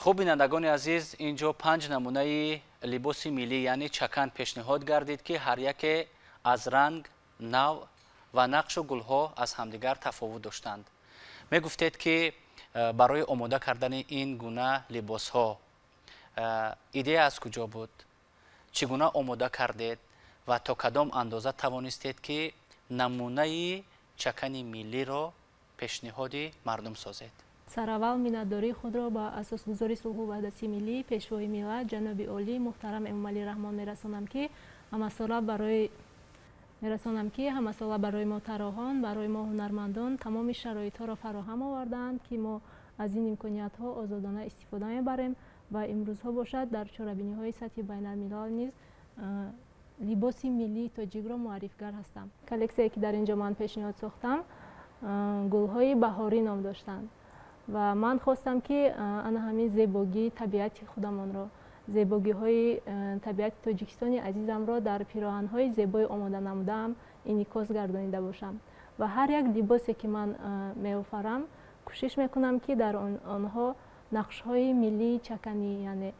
Хуб, бинандагони азиз, инҷо панҷ намунаи либоси миллӣ, яъне чакан, пешниҳод гардид, ки ҳар яке аз ранг, навъ ва нақшу гулҳо аз ҳамдигар тафовут доштанд. Мегуфтед, ки барои омода кардани ин гуна либосҳо идея аз куҷо буд, чӣ гуна омода кардед ва то кадом андоза тавонистед, ки намунаи чакани миллиро пешниҳоди мардум созед? Сараввал миннатдории худро ба асосгузори сулҳу ваҳдати миллӣ, пешвои миллат, ҷаноби олӣ муҳтарам Эмомалӣ Раҳмон мерасонам, ки ҳамасола барои мо тарроҳон, барои мо ҳунармандон тамоми шароитҳоро фароҳам овардаанд, ки мо аз ин имкониятҳо озодона истифода мебарем ва имрӯзҳо бошад, дар чорабиниҳои сатҳи байналмилал низ либоси миллии тоҷикро муаррифгар ҳастам. Коллексияе, ки дар ин ҷо ман пешниҳод сохтам, «Гулҳои баҳорӣ» ном доштанд ва ман хостам, ки ана ҳамин зебогии табиати худамонро, зебогиҳои табиати Тоҷикистони азизамро дар пироҳанҳои зебои омода намудаам инъикос гардонида бошам. Ва ҳар як либосе, ки ман меофарам, кӯшиш мекунам, ки дар онҳо нақшҳои миллии чаканӣ, яъне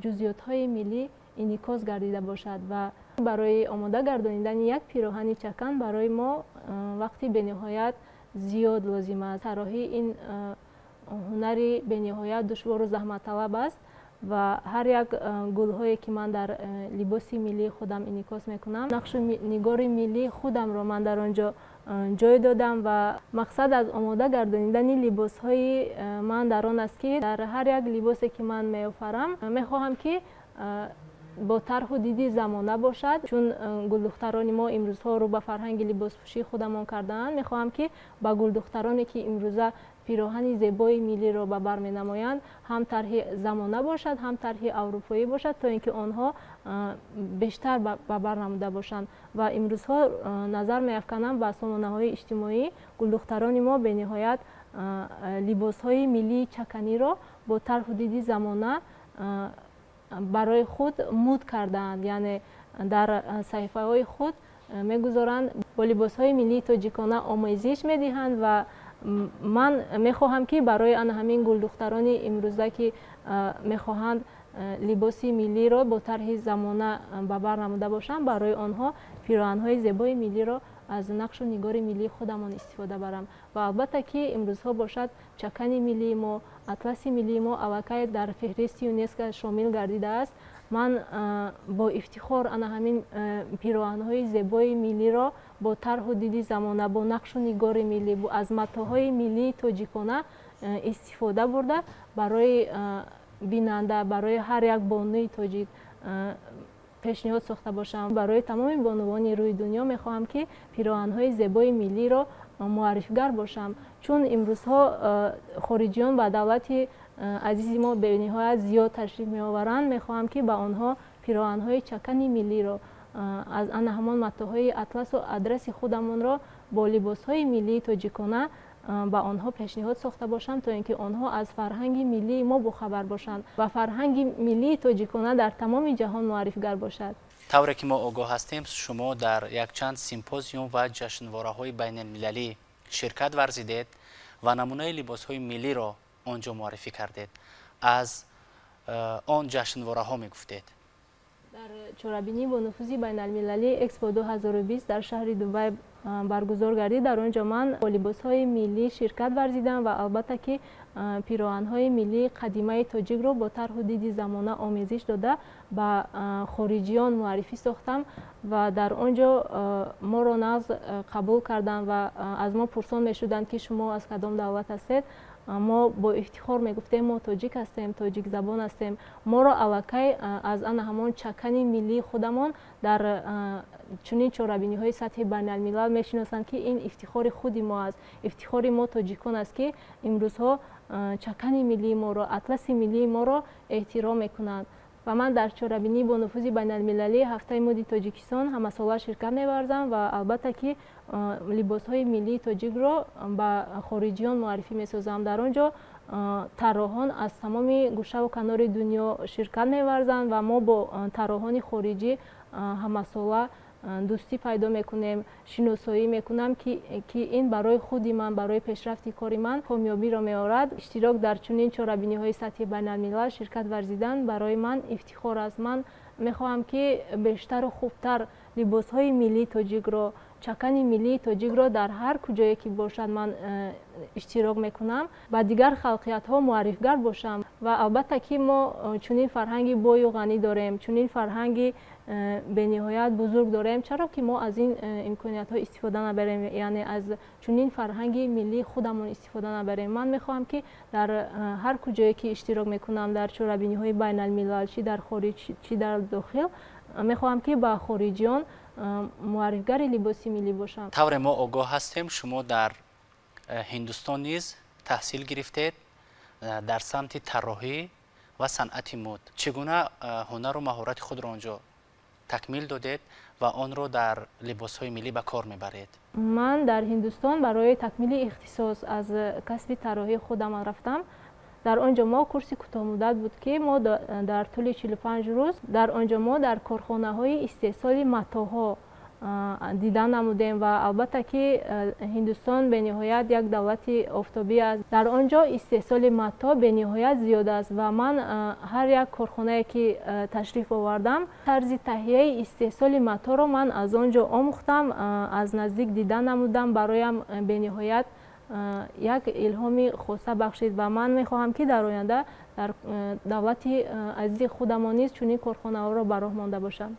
ҷузъиётҳои миллӣ инъикос гардида бошад. Ва барои омода гардонидани як пироҳани чакан барои мо вақти бениҳоят зиёд лозим аст. Тарроҳӣ ин ҳунари бениҳоят душвору заҳматталаб аст ва ҳар як гулҳое, ки ман дар либоси миллии худам инъикос мекунам, нақшу нигори миллии худамро ман дар он ҷо ҷой додам. Ва мақсад аз омода гардонидани либосҳои ман дар он аст, ки дар ҳар як либосе, ки ман меофарам, мехоҳам, ки бо тарҳу диди замона бошад. Чун гулдухтарони мо имрӯзҳо рӯ ба фарҳанги либоспӯшии худамон кардаанд, мехоҳам, ки ба гулдухтароне, ки имрӯза пироҳани зебои миллиро ба бар менамоянд, ҳам тарҳи замона бошад, ҳам тарҳи аврупоӣ бошад, то ин ки онҳо бештар ба бар намуда бошанд. Ва имрӯзҳо назар меафканам ба сомонаҳои иҷтимоӣ, гулдухтарони мо бениҳоят либосҳои миллии чаканиро бо тарҳу диди замона барои худ муд кардаанд, яъне дар саҳифаҳои худ мегузоранд, бо либосҳои миллии тоҷикона омезиш медиҳанд. Ва ман мехоҳам, ки барои ана ҳамин гулдухтарони имрӯза, ки мехоҳанд либоси миллиро бо тарҳи замона ба бар намуда бошанд, барои онҳо пироҳанҳои зебои миллиро аз нақшу нигори миллии худамон истифода барам. Ва албатта, ки имрӯзҳо бошад, чакани миллии мо, атласи миллии мо аллакай дар феҳристи ЮНЕСКО шомил гардидааст. Ман бо ифтихор ана ҳамин пироҳанҳои зебои миллиро бо тарҳу диди замона, бо нақшу нигори миллӣ, аз матоъҳои миллии тоҷикона истифода бурда, барои бинанда, барои ҳар як бонуи тоҷик пешниҳод сохта бошам. Барои тамоми бонувони рӯи дунё мехоҳам, ки пироҳанҳои зебои миллиро муаррифгар бошам, чун имрӯзҳо хориҷиён ба давлати азизи мо бениҳоят зиёд ташриф меоваранд. Мехоҳам, ки ба онҳо пироҳанҳои чакани миллиро аз ана ҳамон матоъҳои атласу адраси худамонро бо либосҳои миллии тоҷикона ба онҳо пешниҳод сохта бошам, то ин ки онҳо аз фарҳанги миллии мо бохабар бошанд ва фарҳанги миллии тоҷикона дар тамоми ҷаҳон муаррифгар бошад. Тавре ки мо огоҳ ҳастем, шумо дар якчанд симпозиум ва ҷашнвораҳои байналмилалӣ ширкат варзидед ва намунаи либосҳои миллиро он ҷо муаррифӣ кардед. Аз он ҷашнвораҳо мегуфтед. Дар чорабинии бонуфузи байналмилалӣ Экспо 2020 дар шаҳри Дубай баргузор гардид. Дар он ҷо ман бо либосҳои миллӣ ширкат варзидам ва албатта, ки пироҳанҳои миллии қадимаи тоҷикро бо тарҳу диди замона омезиш дода, ба хориҷиён муаррифӣ сохтам. Ва дар он ҷо моро нағз қабул карданд ва аз мо пурсон мешуданд, ки шумо аз кадом давлат ҳастед. Мо бо ифтихор мегуфтем: мо тоҷик ҳастем, тоҷикзабон ҳастем. Моро аллакай аз ана ҳамон чакани миллии худамон дар чунин чорабиниҳои сатҳи байналмилал мешиносанд, ки ин ифтихори худи мо аст, ифтихори мо тоҷикон аст, ки имрӯзҳо чакани миллии моро, атласи миллии моро эҳтиром мекунанд. Ва ман дар чорабинии бонуфузи байналмилалӣ Ҳафтаи мӯди Тоҷикистон ҳамасола ширкат меварзам ва албатта, ки либосҳои миллии тоҷикро ба хориҷиён муаррифӣ месозам. Дар он ҷо тарроҳон аз тамоми гӯшаву канори дунё ширкат меварзанд ва мо бо тарроҳони хориҷӣ ҳамасола дӯстӣ пайдо мекунем, шиносоӣ мекунам, ки ин барои худи ман, барои пешрафти кори ман комёбиро меорад. Иштирок дар чунин чорабиниҳои сатҳи байналмилал, ширкат варзидан барои ман ифтихор аст. Ман мехоҳам, ки бештару хубтар либосҳои миллии тоҷикро, чакани миллии тоҷикро дар ҳар куҷое ки бошад ман иштирок мекунам, ба дигар халқиятҳо муаррифгар бошам. Ва албатта, ки мо чунин фарҳанги бою ғанӣ дорем, чунин фарҳанги бениҳоят бузург дорем, чаро ки мо аз ин имкониятҳо истифода набарем, яъне аз чунин фарҳанги миллии худамон истифода набарем? Ман мехоҳам, ки дар ҳар куҷое ки иштирок мекунам дар чорабиниҳои байналмилал, чӣ дар хориҷ, чӣ дар дохил, мехоҳам, ки ба хориҷиён муаррифгари либоси миллӣ бошам. Тавре мо огоҳ ҳастем, шумо дар Ҳиндустон низ таҳсил гирифтед дар самти тарроҳӣ ва санъати муд. Чӣ гуна ҳунару маҳорати худро он ҷо такмил додед ва онро дар либосҳои миллӣ ба кор мебаред? Ман дар Ҳиндустон барои такмили ихтисос аз касби тарроҳии худам рафтам. Дар он ҷо мо курси кӯтоҳмуддат буд, ки мо дар тӯли 45 рӯз дар он ҷо мо дар корхонаҳои истеҳсоли матоҳо дидан намудем. Ва албатта, ки Ҳиндустон бениҳоят як давлати офтобӣ аст, дар он ҷо истеҳсоли мато бениҳоят зиёд аст. Ва ман ҳар як корхонае ки ташриф овардам, тарзи таҳияи истеҳсоли маторо ман аз он ҷо омӯхтам, аз наздик дидан намудам. Бароям бениҳоят як илҳоми хоса бахшид ва ман мехоҳам, ки дар оянда дар давлати азизи худамон низ чунин корхонаҳоро ба роҳ монда бошам.